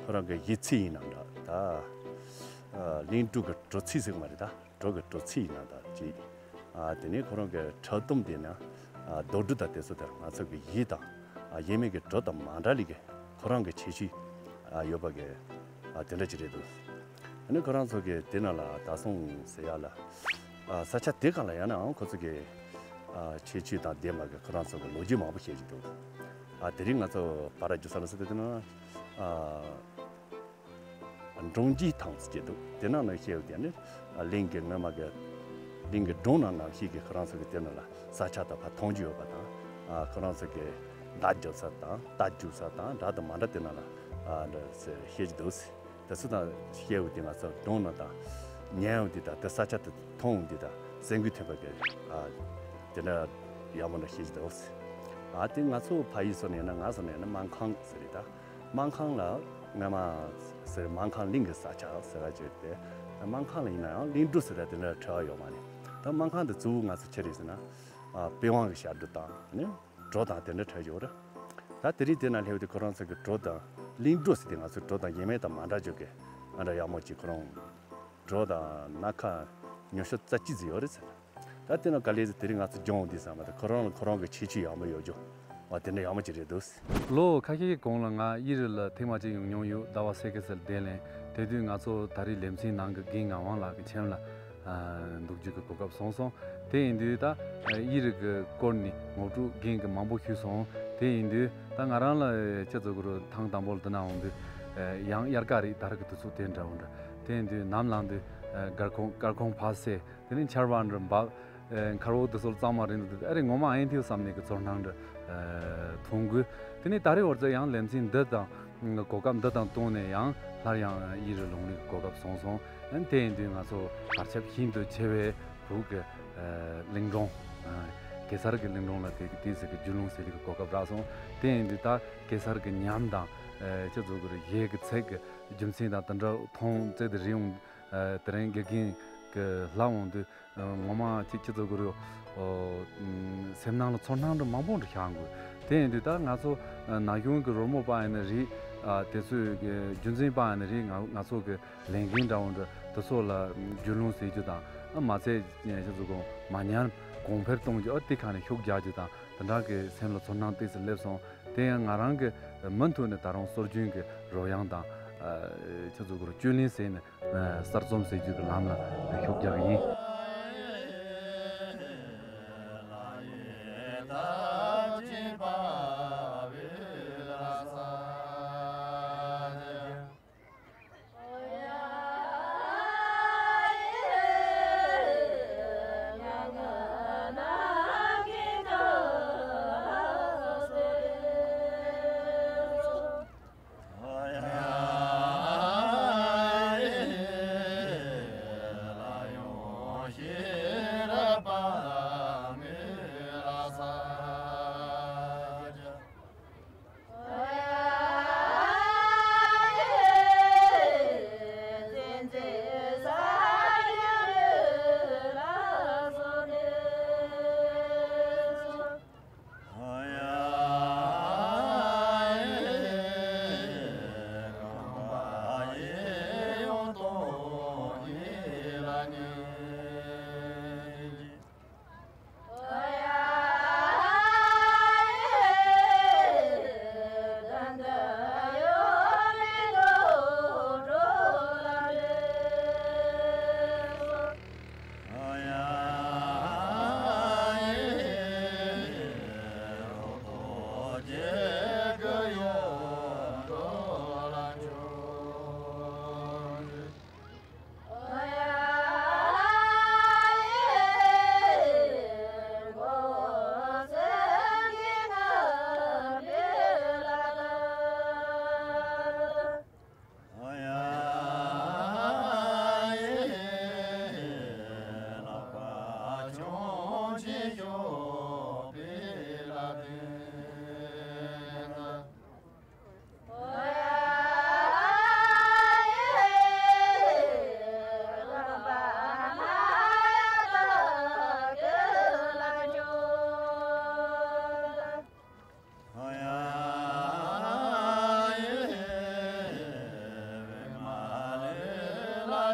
ཁོ་རང་གི་ཡིག་ཚད་ཡིན་ནམ་འདྲ་ད། གླིང་འབྲུག་གི་བྲོ་ཚིག་ཟེར་གི་མ་རེད་ད། བྲོ་གི་བྲོ་ཚིག་ཡིན་ན་ད་ཅིག་དེ་ནས་ཁོ་རང་གི་ཁྲག་འདོན་དེ་ན་རྡོ་འབྲུ་དང་དེ་ཚོ་དེར་ང་ཚོ་གི་ཡིད་དང་ཡིད་མེད་ཀྱི་བྲོ་དང་མ་འདྲ་ལི་གི་ཁོ་རང་གི་ཁྱད་ཆོས་ཡོད་པ་གི་དེ་འདྲ་ཅིག་རེད་འདུག་དེ་ནས་ཁོ་རང་ཚོ་གི་དེ་ན་ལ་ད་སོང་ཟེར་ཡ་ལ། ས་ཆ་དེ་གང་ལ་ཡང་ནའང་ཁོ་ཚོ་གི་ཁྱད་ཆོས་དང་ལྡན་པ་གི་ཁོ་རང་ཚོ་གི་ལོ་རྒྱུས་མང་པོ་བཤད་ཀྱི་འདུག་དེ་རིང་ང་ཚོ་བར་རྒྱུ་ས་ལ་ས་དེ་ན་འབྲོང་རྒྱས་ཐང་ཟེར་གྱི་འདུག་དེ་ནང་ན་བཤད་ཡོད་དེ་ནི་གླིང་གི་སྔོན་མ་གི་གླིང་གི་འབྲོང་ནང་ནང་བཤད་ཀྱི་ཁོ་རང་ཚོ་གི་དེ་ནང་ལ་ས་ཆ་དང་ཕར་མཐོང་རྒྱུ་ཡོད་པ་དང་། ཁོ་རང་ཚོ་གི་མདའ་རྒྱུག་ས་དང་རྟ་རྒྱུག་ས་དང་འདྲ་དང་མ་འདྲ་དེ་ནང་ལ་འདྲ་བཤད་ཀྱི་འདུག་དེ་ཚོ་དང་བཤད་ཡོད་དེ་ང་ཚོ་འབྲོང་ནང་དང་ཉལ་ཡོད་དེ་དང་དེ་ས་ཆ་དེ་མཐོང་ཡོད་དེ་དང་སེམས་འགུལ་ཐེབས་པ་གི་དེ་འདྲ་ཡག་མོ་འདྲ་བཤད་ཀྱི་འདུག་དེ་ང་ཚོ་ཕ་ཡུལ་སོ་ནས་ན་ང་སོ་ནས་ན་སྨར་ཁམས་ཟེར་རེད་ད། སྨར་ཁམས་ལ་སྔ་མ་ཟེར་སྨར་ཁམས་གླིང་གི་ས་ཆ་ཟེར་བ་བརྗོད་དེ། སྨར་ཁམས་ལ་ཡིན་ན་ཡང་གླིང་འབྲུག་ཟེར་ཡ་དེ་འདྲ་བྲལ་བ་ཡོད་མ་རེད། ད་སྨར་ཁམས་དེ་གཙོ་བོ་ང་ཚོ་ཆི་རེད་ཟེར་ན། པི་ཝང་གི་ཞབས་བྲོ་དང་ནི་བྲོ་དང་དེ་འདྲ་བྲལ་ཡོད་རེད། ད་དེ་རིང་དེ་ན་སླེབས་དུས་ཁོ་རང་ཚོ་གི་བྲོ་དང་གླིང་འབྲུག་ཟེར་དེ་ང་ཚོའི་བྲོ་དང་ཡིད་མེད་དང་མ་འདྲ་བརྗོད་གི་ཨ་འདྲ་ཡག་མོ་ཅིག་ཁོ་རང་བྲོ་དང་སྣ་ཁ་ཉི་ཤུ་རྩ་གཅིག་ཙམ་ཡོད་རེད་ཟེར། ད་དེ་ནང་ག་ལེ་ཟེར་དེ་རིང་ང་ཚོ་སྦྱོང་འོང་དུས་ཙམ་པ་དེ་ཁོ་རང་ལ་ཁོ་རང་གི་ཁྱད་ཆོས་ཡག་མོ་ཡོད་རྒྱུ། ཨ་དེ་འདྲ་ཡག་མོ་ཅིག་རེད་འདུག་ལོ་ཁ་ཤས་ཀྱི་གོང་ལ་ང་དབྱི་རི་ལ་ཐེངས་མ་གཅིག་ཡོང་མྱོང་ཡོད། ཟླ་བ་སེ་ཀེ་སལ་དེ་ལན། དེ་དུས་ང་ཚོ་ད་རེས་ལེ་ཚན་ནང་གི་རྒན་ངག་དབང་ལགས་ཀྱི་ཁྱིམ་ལ་འདུག་རྒྱུ་གི་གོ་སྐབས་བྱུང་སོང་། དེ་ཡིན་དུས་ད་དབྱི་རི་གི་སྐོར་ནས་ངོ་སྤྲོད་རྒན་གྱིས་མང་པོ་ཞུས་སོང་། དེ་ཡིན་དུས་ད་ང་རང་ལ་ཅི་ཚོད་གུ་རུ་ཐེངས་དང་པོ་ལ་འདི་ན་འོང་དུས་ཡང་དབྱར་ཁ་རེད། ད་རེས་ཀྱི་དུས་ཚོད་དེ་འདྲ་བོ་འདྲ། དེ་ཡིན་དུས་ནམ་ལངས་དུས་སྒར་ཁོང་སྒར་ཁོང་ཕ་སེ། དེ་ནས་ཆར་པ་འདྲ་འབབ། ཨེ་མཁར་འོག་འདི་ཚོ་གཙང་མ་རེད་འདུག་ཨ་རེ་ངོ་མ་ཨེ་འཐིའུ་བསམ་ནས་ཀྱི་ཚོར་སྣང་འདྲ་ཨེ་ཐོན་དགོས། དེ་ནས་ད་རེས་བར་ཙམ་ཡང་ལེ་ཚན་འདི་དང་གོ་སྐབས་འདི་དང་བསྟུན་ནས་ཡང་སླར་ཡང་དབྱི་རི་ལུང་རིགས་གོ་སྐབས་བྱུང་སོང་། ཨ་དེ་ཡིན་དུས་ང་ཚོ་བར་ཁྱབ་ཤིན་ཏུ་ཆེ་བའི་བོད་ཀྱི་ཨེ་གླིང་སྒྲུང་ཨེ་གེ་སར་གྱི་གླིང་སྒྲུང་ལ་དེ་གི་དེ་ཟེར་གྱི་རྒྱུས་ལོན་ཟེར་ལི་གི་གོ་སྐབས་རག་སོང་། དེ་ཡིན་དུས་ད་གེ་སར་གྱི་ཉམས་དང་ཨེ་ཅི་ཚོ་གི་རེད་གཞས་ཀྱི་ཚིག་གི་རྒྱུ་མཚན་དང་དེ་འདྲ་མཐོང་ཚད་དེ་རིང་ཨེ་དེ་རིང་དགེ་རྒན་གྱི་ལྷ་འོང་དུས། ངོ་མ་ཅིག་ཅི་ཚོ་གུ་རུ། སེམས་ནང་ལ་ཚོར་སྣང་འདྲ་མང་པོ་འདྲ་ཤར་འགོས། དེ་ཡིན་དུས་ད་ང་ཚོ་ན་གཞོན་གྱི་རོལ་མོ་པ་ཡིན་ན་རེད། དེ་ཚོའི་རྒྱུན་འཛིན་པ་ཡིན་ན་རེད། ང་ང་ཚོ་གི་ལས་འགན་འདྲ་བོ་འདྲ་དེ་ཚོ་ལ་རྒྱུས་ལོན་བྱེད་རྒྱུ་དང་མ་ཚད་ཅི་ཚོ་གོ་མ་ཉམས་གོང་འཕེལ་གཏོང་རྒྱུ་ཨ་དེ་ཁ་ནས་ཤུགས་རྒྱག་རྒྱུ་དང་དེ་འདྲ་གི་སེམས་ལ་ཚོར་སྣང་ཏོག་ཙམ་སླེབས་སོང་། དེ་ཡང་ང་རང་གི་མུ་མཐུད་ནས་ད་རུང་སྲོལ་རྒྱུན་གྱི་རོལ་དབྱངས་དང་ཅི་ཚོ་གུ་རུ་བཅོས་ལེན་བྱས་ནས། གསར་རྩོམ་ཟེར་རྒྱུ་གི་ལམ་ལ་ཤུགས་རྒྱག་གི་ཡིན།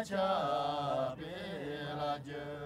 ཤ་བེ་ལ་ཇ།